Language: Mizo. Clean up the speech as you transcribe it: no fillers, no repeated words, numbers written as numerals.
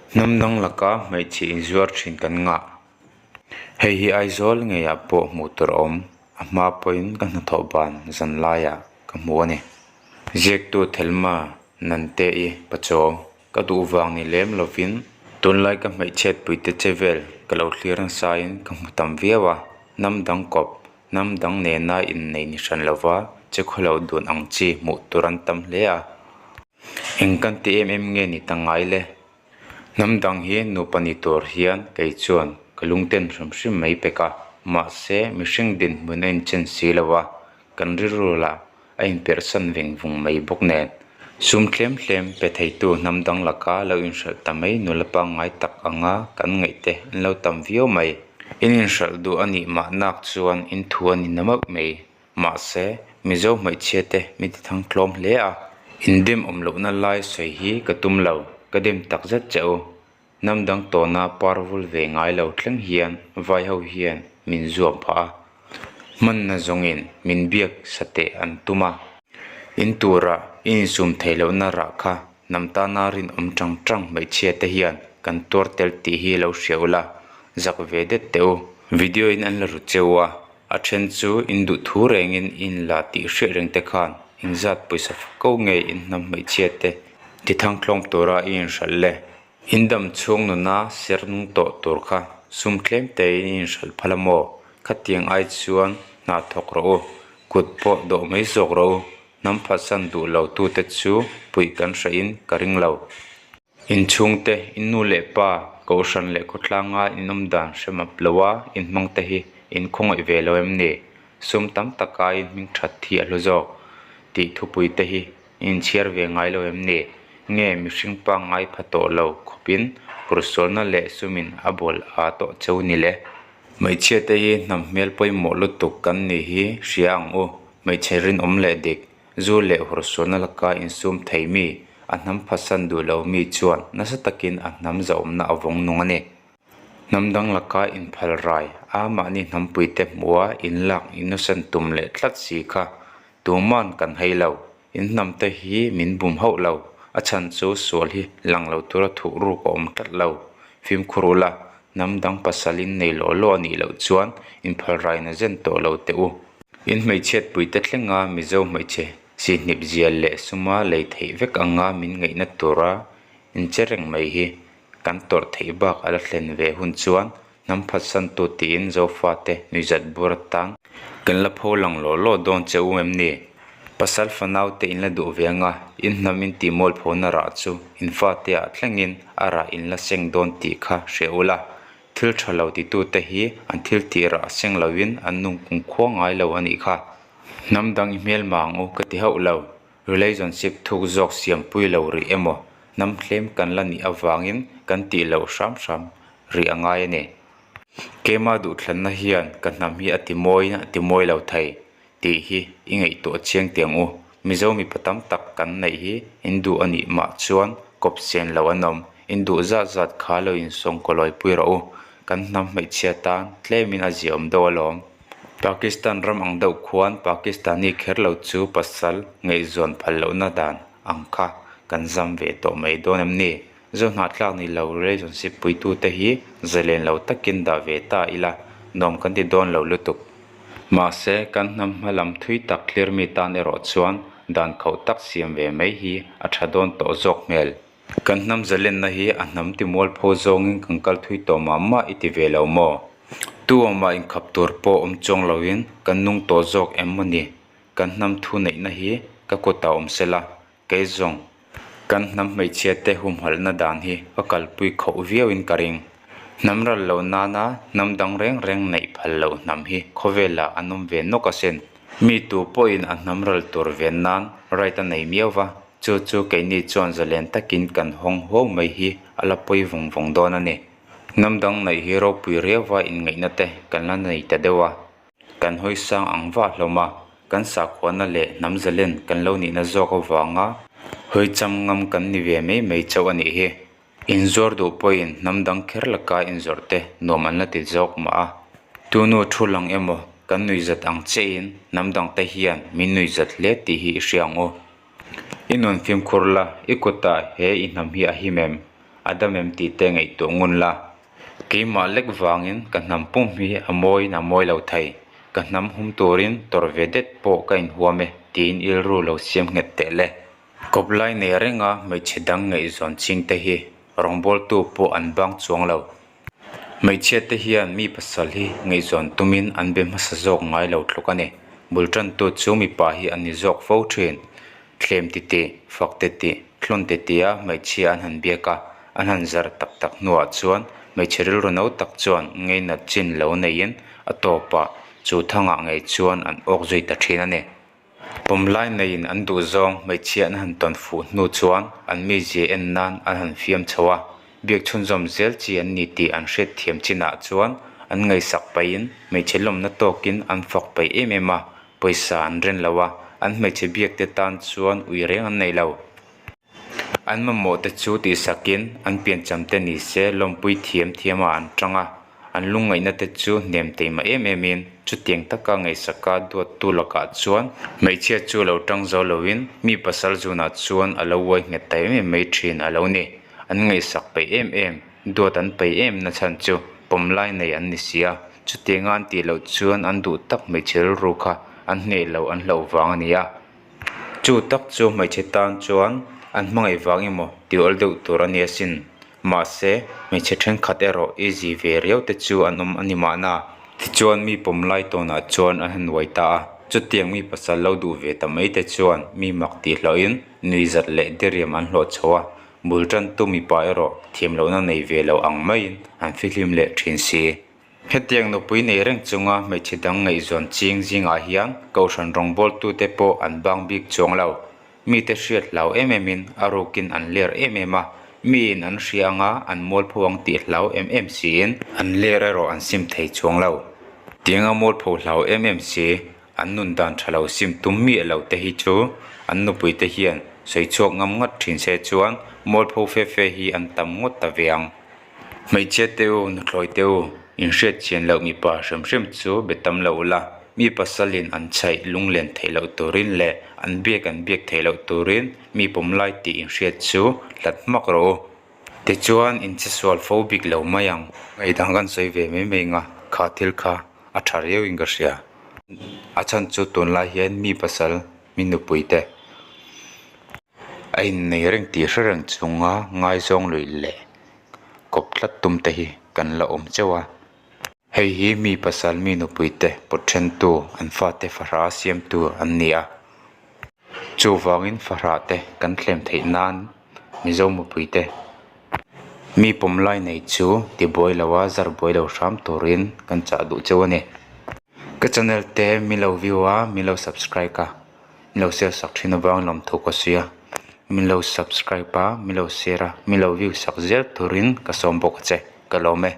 Hnam dang laka hmeichhe inzuar thin kan ngah. Hei hi Aizawl ngeiah pawh hmuh tur a awm. A hma pawhin ka hnathawh ban zan laiah ka hmu a ni. Ziaktu Thelma Nante-i Pachaw ka duh vang ni lem lovin tunlai ka hmeichhiat puite che vel ka lo thlir nasain ka hmu tam viau a, hnam dang kawp, hnam dang nena innei ni hran lova che khawlo dun ang chi hmuh tur an tam hle a. Eng kan ti em em nge ni ta ngai le? Hnam dang hi nupa ni tur hian kei chuan ka lungten hrim hrim mai pek a, mahse mihring dinhmun a inchen si lo a, kan rilru lah a inperhsan veng vung mai bawk nen. Sum tlem tlem pe theitu hnam dang laka lo inhralh ta mai nula pangngai tak anga kan ngaih te an lo tam viau mai. In inhralh duh a nih mahnak chuan in thu a ni na mauh mai. Mahse, Mizo hmeichhia te mi ti thang tlawm hle a. In dem awm lohna lai sawi hi ka tum lo, ka dem tak zet che u. Hnam dang tawna par vul ve ngai lo thleng hian vai ho hian min zuam phah a. Hmanna zawngin min biak sateh an tum a. In tura i insum theih lohna rah kha hnam tana rinawm tang tang hmeichhia te hian kan tuar tel tih hi lo hria ula, zak ve det teh u. Video in an la ru cheu a, A then chu in duh thu rengin in la tih hriat reng te khan engzat pawisa ko nge in hnam hmeichhia te ti thangtlawm tura i inhralh le? In dam chhung nuna ser nung tawh tur kha sum tlem tein i inhralh phal a maw? Khatiang ai chuan hna thawk rawh u, kut pawh dawh mai zawk rawh u, hnam phatsan duh lo tute chu puih kan hrehin ka ring lo. In chhungte, in nu leh pa, kohhran leh khawtlanga in awm dan hre map loa in hmang te hi in khawngaih ve lo em ni? Sum tam taka in hming that hi a hlu zawk tih thupui te hi in inchhiar ve ngai lo em ni? Nge mihring pangngai pha tawh lo khawpin hursualna leh sumin a bawl a tawh cheu ni le? Hmeichhia te hi hnam hmel pawimawh lutuk kan nih hi hria ang u, hmeichhe rinawm leh dik. Zu leh hursualna laka insum thei mi, a hnam phatsan duh lo mi chuan nasa takin a hnam zahawmna a vawng nung a ni. Hnam dang laka inphal rai a mahni hnampuite hmuha inlak innocent tum leh tlat si kha tuman kan hei lo. In hnamte hi min bum hauh lo, a chhan chu sual hi lang lo tura thuh ruk a awm tlat lo. Fimkhur ula, hnam dang pasal in nei law law a nih loh chuan inphal raina zen tawh lo teh u. In hmeichhiatpuite thlenga Mizo hmeichhe sihnip zia leh suma lei theih vek anga min ngaihna tura inche reng mai hi kan tawrh theih bak a la thlen ve hun chuan hnam phatsantu tiin Zofate nuihzat bur atan kan la pho lang law law dawn che u em ni? Pasal fanaute in la duh ve anga in hnam in tih mualphona rah chu in fate ah thlengin a rah in la seng dawn tih kha hria ula Thil tha lo titute hi an thil tih rah seng lovin an nung kum khua ngai lo a nih kha. Hnam dang i hmel mah ang u ka ti hauh lo. Relationship thuk zawk siampui lo rih emaw hnam tlem kan la nih avangin kan tih loh hram hram rih a ngai a ni. Keima duhthlanna hian ka hnam hi a ti mawiin a ti mawi lo thei. Tih hi i ngaihtuah chiang teh ang u. Mizo mipa tam tak kan neih hi in duh a nih mah chuan kawp sen lo an awm. In duh zat zat kha lo insawng kawlawi pui rawh u. Kan hnam hmeichhia tan tlemin a ziaawm deuh alawm. Pakistan ram ang deuh khuan Pakistani kher lo chu pasal ngaihzawn phal lohna dan ang kha kan zam ve tawh mai dawn em ni? Zohnahthlak ni lo relationship puitute hi zalen lo takin dah ve ta ila nuam kan ti dawn lo lutuk. Mahse, kan hnam hma lam thui tak thlir mi tan erawh chuan dan khauh tak siam ve mai hi a tha dawn tawh zawk hmel. Kan hnam zalenna hi a hnam ti mualpho zawngin kan kal thui tawh mah mah i ti ve lo maw? Tu awmah inkhap tur pawh awm chuang loin kan nung tawh zawk em maw ni? Kan hnam thu neihna hi ka kutah awm sela, Kei zawng, kan hnam hmeichhia te humhalhna dan hi ka kalpui khauh viauin ka ring. Hnam ral loh nana hnam dang reng reng neih phal loh hnam hi khawvelah an awm ve nawk asin. Mi tu pawhin a hnam ral tur ven nan right a nei miau va, chu chu keini chuan zalen takin kan hawng huau mai hi a la pawi vawng vawng dawn a ni. Hnam dang neih hi ropui riauva inngaihna te kan la nei ta deuh a. Kan hawi sang ang vah hlawm a, kan sakhuana leh hnam zalen kan lo nihna zawk avanga hawi cham ngam kan ni ve mai mai chauh a nih hi. Inzuar duh pawhin hnam dang kher laka inzawrh te nuam an la ti zawk mah a. Tunu thu lang emaw kan nuihzat ang chiahin hnam dang te hian min nuihzat hle tih hi i hria ang u. I nun fimkhur la, i kutah he i hnam hi a him em? A dam em tih te ngaihtuah ngun la. Keimah lek vangin ka hnam pum hi a mawiin a mawi lo thei. Ka hnam hum turin tawrh ve det pawh ka inhuam e tiin ilru lo siam nghet teh le. Kawplai nei renga hmeichhe dang ngaihzawn ching te hi rawngbawltu pawh an bang chuang lo. Hmeichhia te hian mi pasal hi ngaihzawn tumin an be hmasa zawk ngai lo tluk a ni. Bul tantu chu mipa hi an ni zawk fo thin. Thlem titi, fak titi, thlawn titia hmeichhia an han biak a, an han zar tak tak hnuah chuan hmeichhe rilru no tak chuan ngeinat chin lo neiin a tawpah chu thangah ngei chuan an awk zui ta thin a ni. Pawmlai neiin an duhzawng hmeichhia an han tawn fuh hnu chuan an mizia en nan an han fiam chho a, biak chhunzawm zel chi an ni tih an hriat thiam chinah chuan an ngaihsak paihin hmeichhe lawmna tawkin an fak paih em em a, pawisa an ren lo a, an hmeichhe biak te tan chuan ui reng an nei lo. An mamawh te chu tihsakin an piancham te ni se lawmpui thiam thiamah an tang a, an lungngaihna te chu hnem teima em emin chutiang taka ngaihsaka duattu lakah chuan hmeichhia chu lo tang zo loin mi pasal zunah chuan a lo uai nghet ta em em mai thin a lo ni. An ngaihsak peih em em, duat an peih em na chhan chu pawmlai nei an ni si a, chutianga an tih loh chuan an duh tak hmeichhe rilru kha an hneh loh an hlauh vang a ni a. Chu tak chu hmeichhe tan chuan an hmangaih vang emaw ti awl deuh tur a ni asin. Mahse, hmeichhe thenkhat erawh easy ve riau te chu an awm a ni mahna. Tichuan mi pawm lai tawnah chuan an han uai ta a, chutiang mi pasal lo duh ve ta mai te chuan mi mak tih hlauhin nuihzat leh diriam an hlawh chho a, bul tantu mipa erawh thiam lohna nei ve lo ang maiin an fihlim leh thin si. Hetiang nupui nei reng chunga hmeichhe dang ngaihzawn ching zingah hian Kohhran rawngbawltute pawh an bang bik chuang lo. Mite hriat hlau em emin a rukin an ler em em a, miin an hria anga an mualpho ang tih hlau em em siin an ler erawh an sim thei chuang lo. Tianga mualpho hlau em em si, an nun dan tha lo sim tum miah lo te hi chu an nupuite hian sawi chhuak ngam ngat thin se chuan mualpho fe fe hi an tam ngawt ta ve ang. Hmeichhia te u, nuthlawi te u, inhriat chian loh mipa hrim hrim chu be tam lo ula, mi pasalin an chhaih lunglen theih loh turin leh an biak an biak theih loh turin mi pawmlai tih inhriat chu hlat hmak rawh u. Tichuan, inche sual fo bik lo mai ang. Ngaidang kan sawi ve mai mai nga, kha thil kha a tha riauin ka hria. A chhan chu tunlai hian mi pasal, mi nupui te. A innei reng tih hre reng chunga ngaizawng luih leh kawp tlat tum te hi kan la awm cheuh a. Hei hi mi pasal mi nupui te pawt thentu an fate fahrah siamtu an ni a. Chuvangin fahrah te kan thlem theih nan Mizo mipui te mi pawm lai nei chu tibuai lo a zar buai lo hram turin kan chah duh cheuh a ni. Ka channel te mi lo view a mi lo subscribe a. Min lo share sak thin avang lawmthu ka sawi a, min lo subscribe a, min lo share a, min lo view sak zel turin ka sawm bawk a che, ka lawm e.